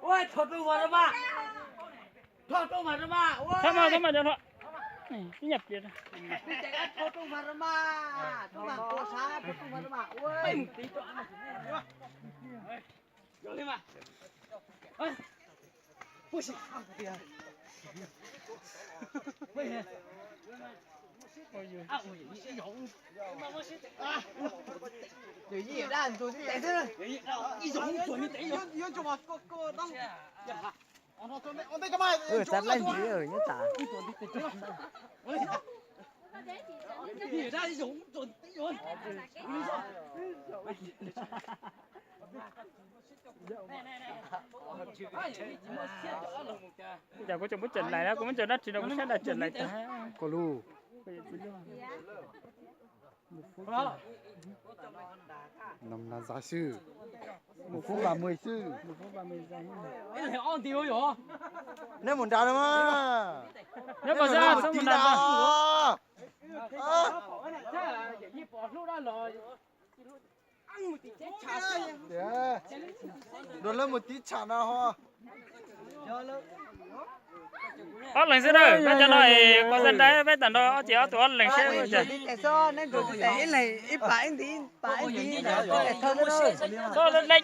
Thov mas, thov mas cov hluas. Ib nyuag pliag. Thov mas, thov mas. Txav laij ntxiv nyob tas. Cas kuv tseem muab cawm lais na, kuv muab cawm dab tsi no kuv sab nrad cawm lais tag. Koj lub. Nom na xwb. Mus kub ba mười xwb. Neb mus nrad no mas. Neb mus nrad. Dua lawv mus tiv tsham no ho. Ob leeg xwb na, peb cov no es kuv xav nrad peb tawm nrog ob ces ob tug ob leeg seb. Ib leeg ib pas ib ntiv ib pas ib ntiv. Txhob leb.